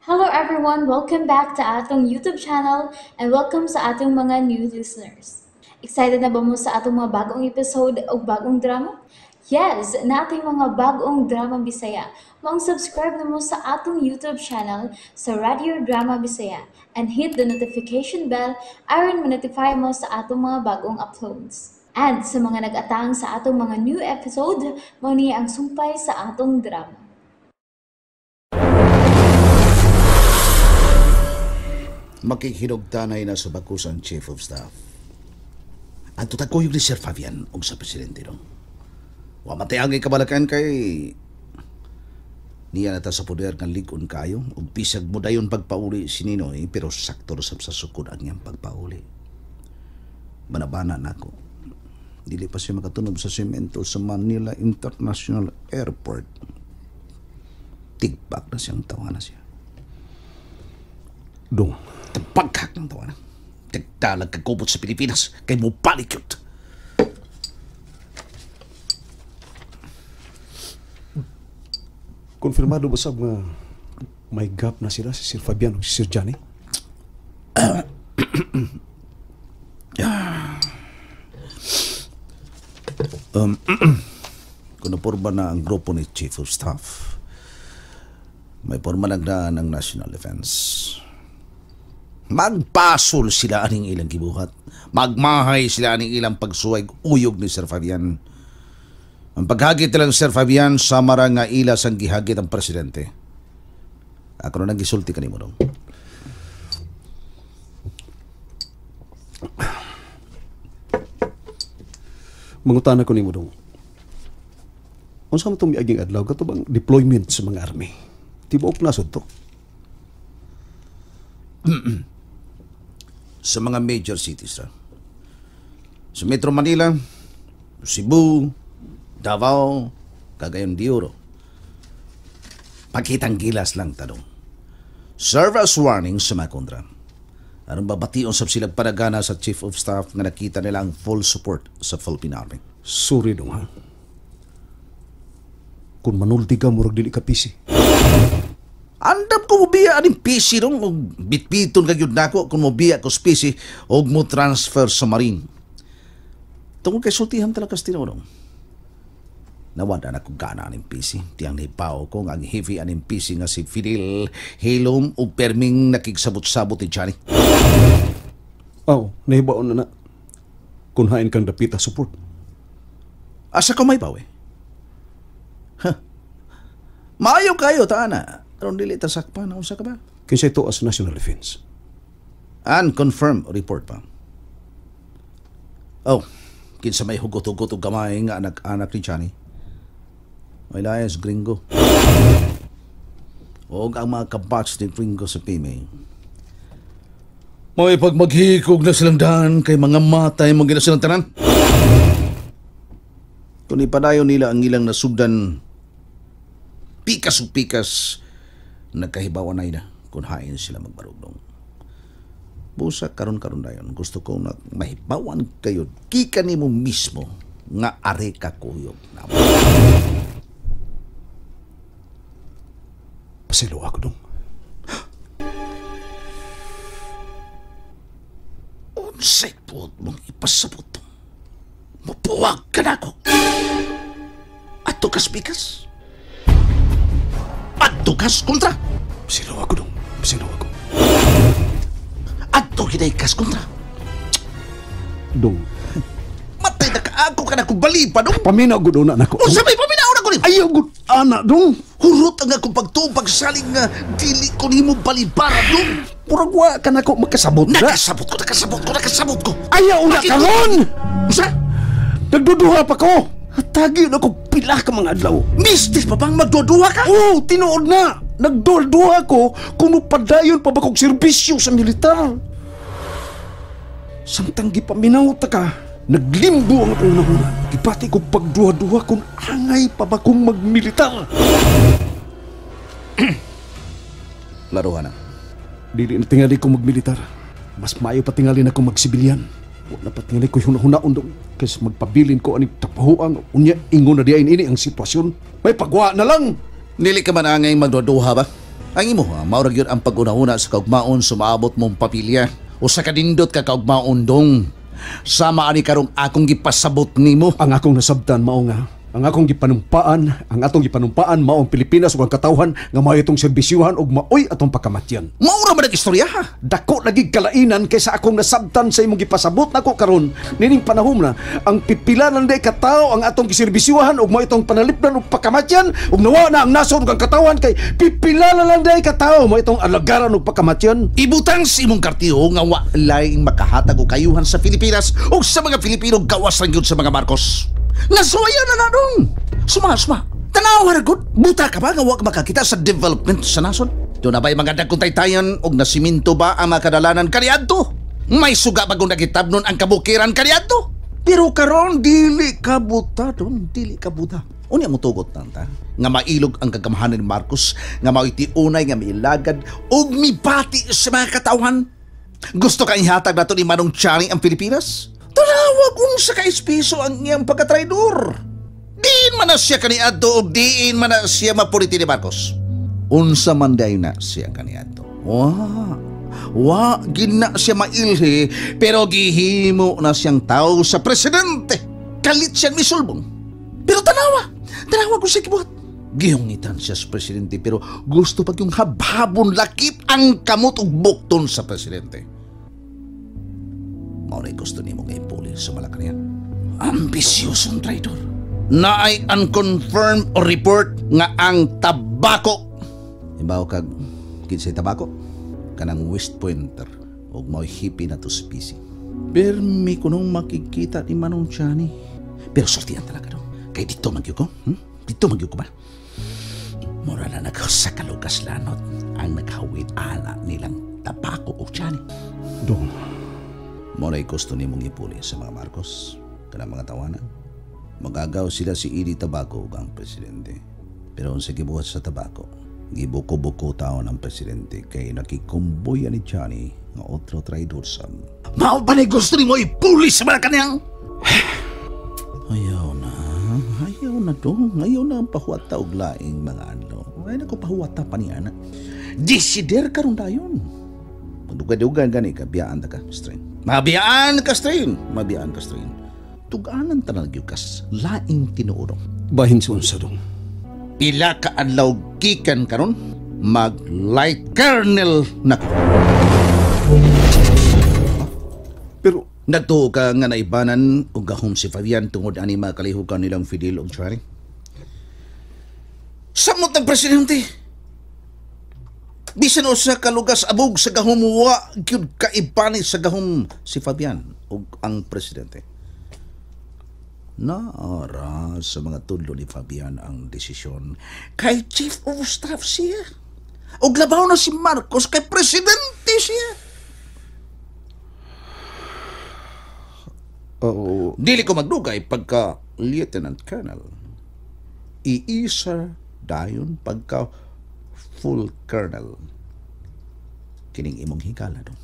Hello everyone! Welcome back to atong YouTube channel and welcome sa atong mga new listeners. Excited na ba mo sa atong mga bagong episode o bagong drama? Yes! Nating mga bagong drama Bisaya. Maong subscribe na mo sa atong YouTube channel sa Radio Drama Bisaya and hit the notification bell aron ma-notify mo sa atong mga bagong uploads. And sa mga nag-atang sa atong mga new episode, mao ni ang sumpay sa atong drama. Makikinugtanay na sa bakusan Chief of Staff. Ang tutagkuyog ni Sir Fabian og sa presidente no. Wa matay ang ikabalakan kay niya na ta sa poder nga lig-on kayo ug bisag mo dayon pagpauli si Ninoy, pero sakto ra sab sa sukod ang iyang pagpauli. Banabana nako. Dili pa siya makatunob sa semento sa Manila International Airport. Tigbak na siyang tawana siya. Dong. Pagkak ng tawana. Tigdalag kagubot sa Pilipinas kay mo balik yun. Konfirmado ba sab nga may gap na sila si Sir Fabian o si Sir Johnny? Kung naporma na ang grupo ni Chief of Staff, may porma nagdaan ang National Defense. Magpasol sila aning ilang gibuhat. Magmahay sila aning ilang pagsuway uyog ni Sir Fabian. Ang paghagit nilang Sir Fabian, samara nga ila sang gihagit ang presidente. Ako na nang gisulti kanimo dong. Mangutana ko nimo dong. Unsa man tong miaging adlaw kato bang deployment sa mga army? Tibuok nasod to. Sa mga major cities ra. Sa Metro Manila, Cebu, Davao, Cagayan de Oro. Pakitang gilas lang tanong. Serve as warning sa mga kontra. Aron babation sab silang panagana sa Chief of Staff nga nakita nila ang full support sa Philippine Army. Sorry dong ha. Kung manulti ka, murag dili ka busy. Andam ko mobiya aning PC dong, og bitbiton ka gyud nako kung mobiya ko sa PC og mo transfer sa Marine. Tungod kay sultihan talaga sa tinuod dong. Nawada na kong gana aning PC. Tiyang nipaw ko ang heavy aning PC nga si Fidel Hilom og perming nakigsabot-sabot ni Johnny. Aw, nahibaon na na. Kung hain kang dapita support. Asa ko may bawi? Huh. Maayo kayo, taana. Aron dili ta sakpan, unsa ka ba? Kinsa ito as National Defense? Unconfirmed report pa. Oh, kinsa may hugot-hugot og gamay nga anak-anak ni Johnny. May layas gringo. Og ang mga kabats ni gringo sa PMA. May pagmaghikog na silang daan kay mga matay mong gina silang tanan. Kung ipadayon nila ang ilang nasugdan, pikas ug pikas, nagkahibawan na kung hain sila magbarugdong. Busa karon-karon dayon, gusto ko na mahibawan kayo, kika nimo mismo nga are ka kuyog na. Pasilo ako dong. Unsay puot mong ipasabot dong? Mapuwag ka na ako. Ato kas pikas. Adto kas kontra. Pasilo ako dong. Pasilo ako. Adto hinay kas kontra. Dong. Matay na ka ako ka na kung balipa dong. Paminaw gud una nako. Unsa may paminaw na ko ni? Ayaw gud ana dong. Hurot ang akong pagtubag saling nga dili ko nimo balibara dong. Murag wa ka nako makasabot na. Nakasabot ko, nakasabot ko, nakasabot ko. Ayaw na karon. Unsa? Nagduduha pa ko. Hatagi na ko pila ka mga adlaw. Mistis pa bang magduduha ka? Oo, tinuod na. Nagduduha ko kung mapadayon pa ba kong serbisyo sa militar. Samtang gipaminaw ta ka, naglimbo ang akong nahunan. Gipati ko pagduha-duha kung angay pa ba kong magmilitar. Laruhan na. Dili na tingali ko magmilitar. Mas maayo pa tingali na ko magsibilyan. Wa na pa tingali ko hunahuna-un dong. Kaysa magpabilin ko aning tapahuang unya ingon na diain ini ang sitwasyon. May pagwa na lang. Dili ka man angay magduha-duha ba? Ang imo, mao ra gyud ang pag-unahuna sa kaugmaon sumaabot mong pamilya. Usa ka nindot ka kaugmaon dong. Sama ani karong akong gipasabot nimo. Ang akong nasabtan mao nga ang akong gipanumpaan, ang atong gipanumpaan mao ang Pilipinas ug ang katawhan nga mao itong serbisyuhan ug maoy atong pakamatyan. Mao ra man ang istorya ha. Dako lagi kalainan kaysa akong nasabtan sa imong gipasabot nako karon nining panahon na ang pipila lang day ka tawo ang atong giserbisyuhan ug mao itong panalipdan ug pakamatyan ug nawa na ang nasod ug ang katawhan kay pipila na lang day ka tawo mao itong alagaran ug pakamatyan. Ibutang sa imong kartiho nga wa laing makahatag og kayuhan sa Pilipinas ug sa mga Pilipino gawas lang gyud sa mga Marcos. Nasuwayan na na dong. Suma, suma. Tanawa ra gud. Buta ka ba nga wa ka makakita sa development sa nasod? Doon na ba'y mga dagkong taytayan og nasiminto ba ang mga kadalanan kaniadto? May suga ba kung nagitabnon ang kabukiran kaniadto? Pero karon dili ka buta dong, dili ka buta. Unya mo tugot tanta nga mailog ang kagamahanan ni Marcos nga mao'y tiunay nga miilagad ug mibati sa mga katawhan. Gusto ka ihatag nato ni Manong Chani ang Pilipinas? Tanawag unsa ka espeso ang iyang pagkatraidor. Diin man na siya kaniadto ug diin man na siya mapuriti ni Marcos. Unsa man dayon na siya kaniadto. Wa, wa gina siya mailhi pero gihimo na siyang tao sa presidente. Kalit siyang misulbong. Pero tanawa, tanawa kung siya gibuhat. Gihungitan siya sa presidente pero gusto pag yung habhabon lakip ang kamot ug bukton sa presidente. Mao ray gusto nimo nga ipuli sa Malacanang. Ambisyosong traidor. Naay unconfirmed report nga ang tabako. Ibaw kag kinsay tabako kanang West Pointer ug mao'y hippie na to sa PC. Permi ko nung makikita ni Manong Chani. Pero sultian talaga dong. Kay dito man gyud ko. Dito man gyud ko ba? Mura na nagaw sa kalugas lanot ang naghawit ana nilang tabako o Chani. Dong, Moray gusto nimong ipuli sa mga Marcos, kanang mga tawanan. Magagaw sila si Idi Tabako ug ang presidente. Pero unsa gibuhat sa tabako, gibuko-buko taon ang presidente kay nakikumboy ni Johnny nga otro traidor sa. Mao ba ni gusto nimo ipuli sa Malacanang? Ayaw na, ayaw na dong. Ayaw na ang pahuwata og laing mga anlo. Ay nako pahuwata pa ni ana. Desider karon dayon. Magdugay-dugay gani ka, biyaan ta ka, strain. Mabiyaan ka, strain. Mabiyaan ka, strain. Tuganan tanan gyud kas laing tinuod. Bahin sa unsa dong. Pila ka adlaw gikan karon mag light kernel nako. Pero nagtuo ka nga naibanan og gahom si Fabian tungod ani mga kalihukan nilang Fidel og Chari. Samot ng presidente. Bisan usa ka lugas abog sa gahom wa gyud kaibani sa gahom si Fabian ug ang presidente. Naara sa mga tudlo ni Fabian ang desisyon kay Chief of Staff siya. Ug labaw na si Marcos kay presidente siya. Oo. Dili ko magdugay pagka Lieutenant Colonel. Iisa dayon pagka full colonel. Kining imong higala dong.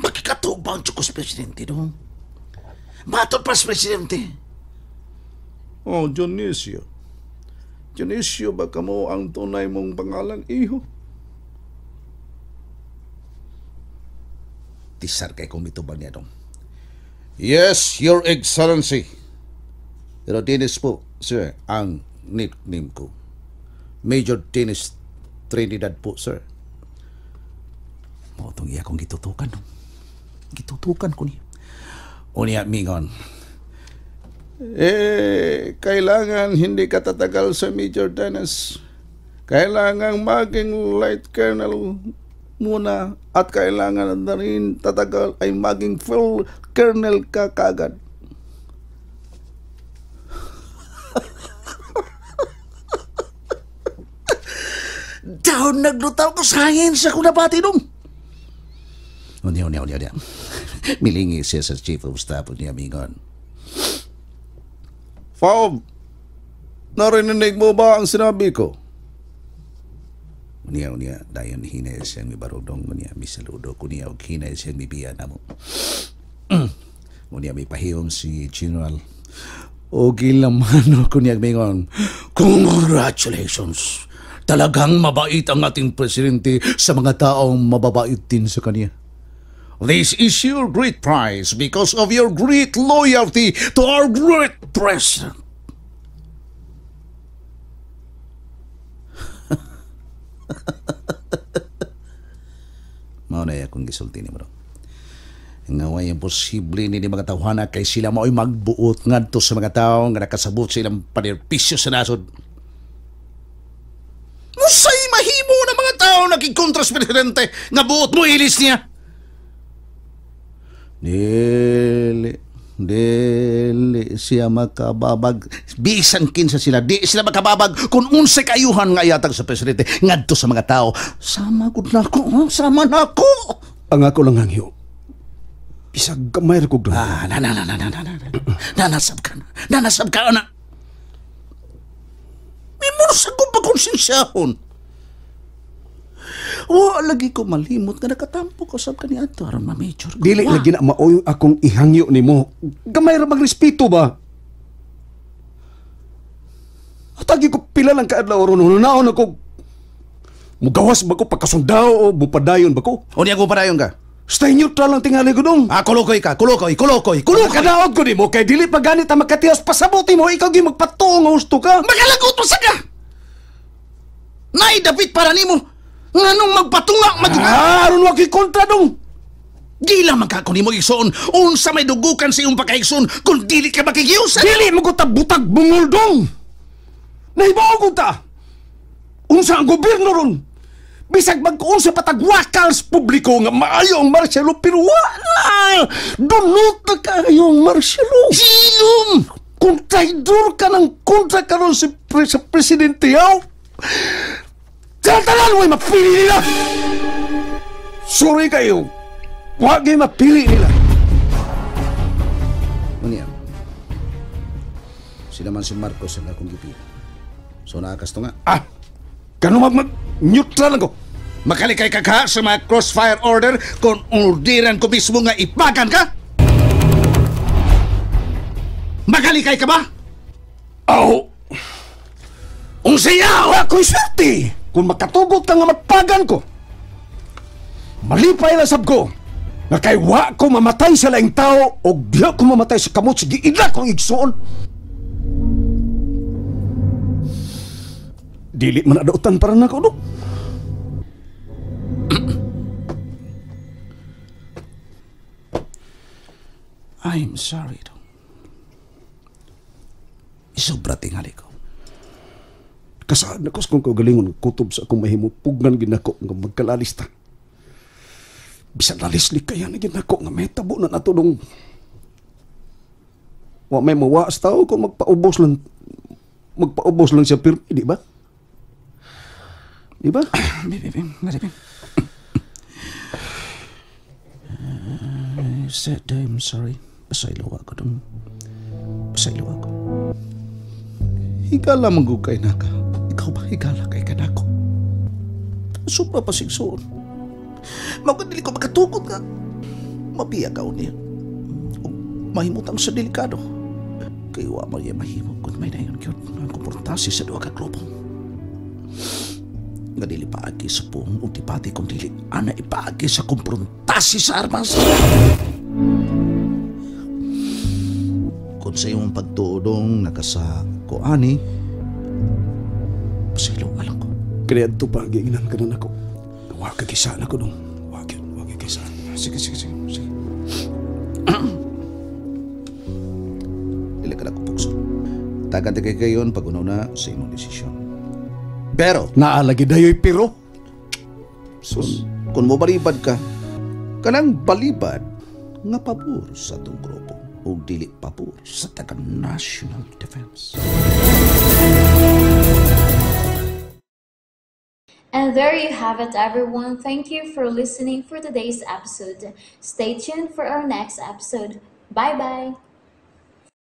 Makikatubang ko sa presidente dong. Matod pa sa presidente. Oh, Dionisio. Dionisio, baka mo ang tunay mong pangalan, iho. Tisar kay kung mitubang niya dong. Yes, Your Excellency. Pero Dennis po, sir, ang nickname ko. Major Dennis Trinidad po, sir. Mao tong iya kong gitutukan. No? Gitutukan ko niya. O niya, mingon. Kailangan hindi ka tatagal sa Major Dennis. Kailangan maging light colonel muna at kailangan na rin tatagal ay maging full colonel ka kagad. Down naglutaw ko sa hangin sa kung nabati nung. Unya, unya, unya, unya. Milingi siya sa Chief of Staff niya, mingon. Fob, narinig mo ba ang sinabi ko? Unya, unya, dayon hinay siyang mibarudong, unya, misaludo ko niya, og hinay siyang mibiya na mo. Unya, may pahiyom si General. O gilamano ko niya, mingon, congratulations! Talagang mabait ang ating presidente sa mga taong mababait din sa kanya. This is your great prize because of your great loyalty to our great president. Mao na akong gisulti nimo. Nga way imposible ni mga tawhana kay sila mao'y magbuot ngadto sa mga tawo nga nakasabot sa ilang panerpisyo sa nasod. Usay mahimo na mga tao nakikontra sa presidente nga buot mo ilis niya. Dili, dili siya makababag. Bisan kinsa sila, di sila makababag kung unsay kaayuhan nga ihatag sa presidente ngadto sa mga tao. Sama gud nako, sama nako. Ang ako lang hangyo. Bisag gamay ra kog. Ah, na na na na na na. Nanasab ka na. Nanasab ka na. Mimursa ko pagkonsensyahon. Wa lagi ko malimot nga nakatampo ko sab kani ato aron ma-major ko. Dili lagi na maoy akong ihangyo nimo. Gamay ra magrespeto ba? Atagi ko pila lang kaadlaw ron naon ako. Mugawas ba ko pagkasundao o mupadayon ba ko? O niya ko padayon ka? Stay neutral lang tingali ko dong. Ah, kulukoy ka, kulukoy, kulukoy, kulukoy. Kadaot ko nimo kay dili pa ganit ang makatiyas pasabot mo ikaw gyud magpatuo nga husto ka. Makalagot mo sa ka. Naidapit para nimo. Nganong magpatunga mag aron wa kontra dong. Di lang magkako nimo igsoon unsa may dugukan sa iyong pakaigsoon kung dili ka makigiusan. Dili mo ko butag bungol dong. Nahibaw ko ta. Unsa ang gobyerno ron? Bisag magkuunsa patagwakal sa publiko nga maayo ang martial law, pero wala. Dunot na kaayo ang martial law. Silom! Kung traidor ka ng kontra karon si sa presidente yaw. Tanan way mapili nila. Sorry kayo. Wa gyud mapili nila. Unya. Sila man si Marcos ang akong gipili. So naakas to nga. Ah. Kano mag neutral lang ko. Makalikay ka ka sa mga crossfire order kung orderan ko mismo nga ipagan ka? Makalikay ka ba? Aw. Unsa wa ko'y swerte. Kung makatugot ka nga mapagan ko, malipay na sab ko nga kay wa ko mamatay sa laing tao o diha ko mamatay sa kamot sa giila kong igsuon. Dili man adautan para nako do. I'm sorry dong. Isobra tingali ko. Kasaad na ko sa kong kaugalingon kutob sa akong mahimo pugnan ginako nga magkalalista. Bisan lalisli kaya na ginako nga may tabo na nato dong. Wa may mawa sa tao kung magpaubos lang siya pirmi, di ba? Di ba? I said I'm sorry. Pasaylo ako dong. Pasaylo ako. Higala manggugay na ka. Ikaw ba higala kay kanako? Sobra pa sigsuon. Magandili ko makatukod nga. Mabiya ka niya. Mahimutang sa delikado. Kay wa man niya mahimo kung may nayon gyud ang komportasi sa duha ka grupo. Nga dili paagi sa buong utipati kung dili ana ipaagi sa komprontasi sa armas. Kung sa iyong pagtuodong nakasa ko ani, pasilo alam ko. Kaya ito pa, giinan ka na nako. Huwag ka kisaan ako dong. Huwag ka kisaan. Sige, sige, sige. Sige. Dili ka na ko pukso. Tagan kay kayon pag unaw na sa imong desisyon. Pero naalagi dayoy pero. Sus, kung mo balibad ka, kanang balibad nga pabor sa atong grupo o dili pabor sa taga National Defense. And there you have it, everyone. Thank you for listening for today's episode. Stay tuned for our next episode. Bye-bye!